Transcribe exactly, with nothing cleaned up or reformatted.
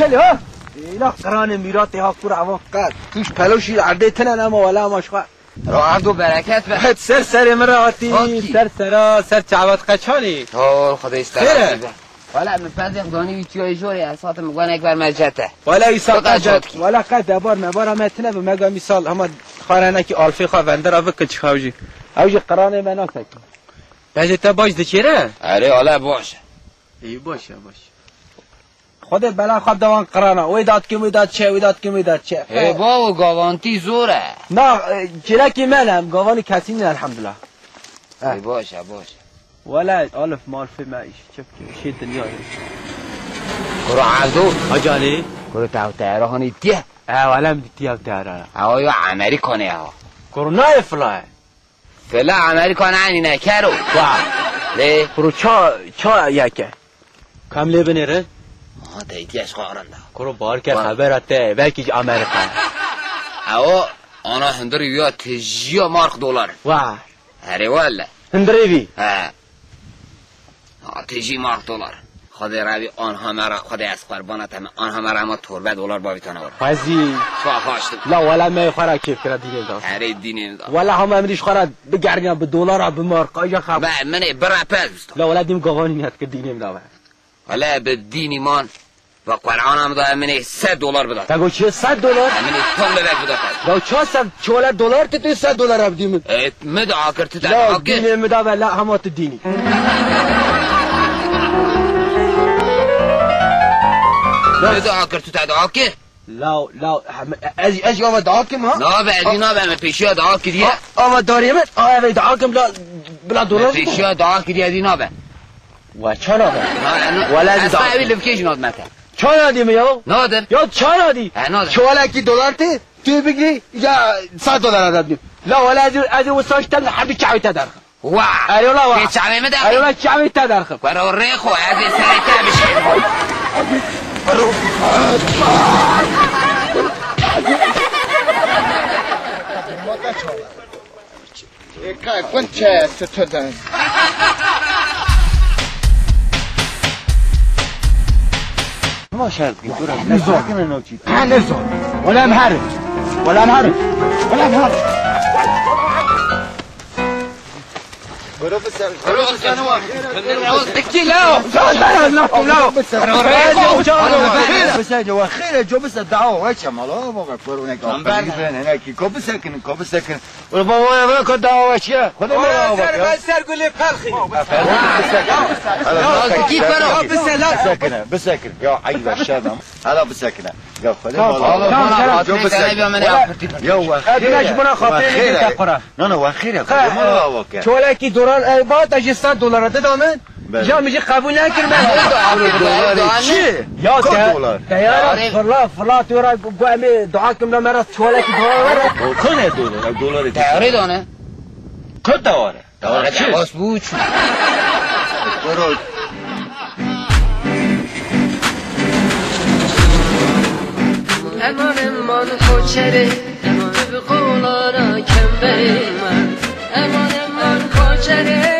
Alo. Êla qiranê mîratê ha kura evan qet. Tûş peloşî erdê tine nema wela ma şixwe. Ro erd û bereket be. Het ser serê min re hatî. Hatî. Ser sera, ser çavat qeçanî. Hol Xwedê Xêr e? Îstera be. Wala min pezê xdanî wî tiyayê jorê ez hatim gwanek ver me cete. Wala îsa Xweda qet, çatkî. Wala qet debar mebara me tine bi mega mîsal hema xarenekî alfê xwe vendera bikil çi xew jî. Ew jî qiranê me nasekî. Pezê te baş dikêre? Erê, wala baş e. Ê, baş e, baş. Xwedê bela xwe bide wan qirana. Wê dat kim, wê dat çe, wê dat kim, wê dat çe. Hê bavo, gavantî zor e. Na, e, çêlekî me ne, em gavanî kesî ne, elhamdulillah. Hê baş e, baş e. Wele alif malfê me îş, çi bikî, îşê dinya ye. Kuro Evdo. Hacanî. Kuro te ew teyara hanî dîtiye? E, wele em dîtiye ew teyara. Ewa ya Amerîkanê ya. Kuro nayê fila ye. Fila Amerîka nayê nîne kero. Wa. Lê. Kuro ça, ça yeke. Kam lê binêrin? Ha, te îtiye ji xwe arin da. Kuro bar ke Wa. Xebera te, belkî ji Amerîka. Ewa, ana hundirî wî ya tijiya mark dolar. Wa. Erê wele. Hundirî vî? He. Ha, tijî mark dolar. Xwedê revî anha me re, Xwedê ez qurbana te me, anha me re hema torbe dolar bavîtana were. Xwezî. Xwe haşt. La wele me xwe re kêf kira dînê da. Erê dînê da. Wele hema em dî ji xwe re bigerîna bi dolara, bi marka, ja xwe. Be, min ê bire pez bista. La wele dîm gavanî net kir dînê da be. Wele bi dînî man. Ve Qur'ana min da min ê sed dolar bida. Te got çi sed dolar? Min ê tam bebek bida. Ya ça sed, çi wele dolar tu tê sed dolar bidî min? E, mi da akir tu te Ya da akir. Dînê mi da ve la hema tu dînî. Mi da akir tu te da akir. La, la, hem, ez, ez ya ve da akim ha? Na be, ez na be, me pêşiya da akir ye. A, ama darê min, a, eve da akim la, bila dolar. Me pêşiya da akir ye, ez na be. Wa çana be? Na, na. Wala ez da akim. Evi livkê jî nadmete. Çana dî mi ya? Nadir. Ya çana dî? He, nadir. Çuvalekî dolar tê, tu bigirî, ya sed dolar da dî. La wala ez, ez wisa ji te hemî çavê te derxim. Wa. Erê wala wa. Pê çavê mi derxim? Erê wala çavê te derxim. Wero rê xo, ez ê serê te bişêrim. Ê, ka, gund çaya tu tu de. Ma şer dikî, dura, ne zor. Ne zor. Wala em herin. Wala em herin. Wala em herin. Guru biser, guru biser ne var? Dikî la. Biser, wa xêre, co biser, dawa, wa çemala, baba, guru ne ka. Ko bisekinin, ko bisekinin. Ula baba, ya bırak o dawa çiye. Xwedê me dawa ser, bak ya. Ben ser gulê pelxî. Efendim, bisekine. Hala bisekine. Bisekine, bisekine. Ya, eyb e, şerm e. Hala bisekine. Ya, xwedê me dawa bak. Tamam, tamam. Ya, we xêr e. Buna xatirê te qura. Na, na, we xêr e. Xwedê me dawa bak ya. Çolekî dolar, e, ba te ji sed dolara dida min. Belê. Ya min jî qebûl nekir me. Dolarê çi? Ya te, dolar? Teyara fırla, fırla, tu ra gu-, gu-, em ê dua kim la me ra çolekî dolar were. O ku ne dolar? Ev dolarê te. Teyarê dane. Ku daware? Daware çi? Bas bu çi? Koro. Eman eman koçerê, tu bi qolara kembeyê me. Eman eman koçerê.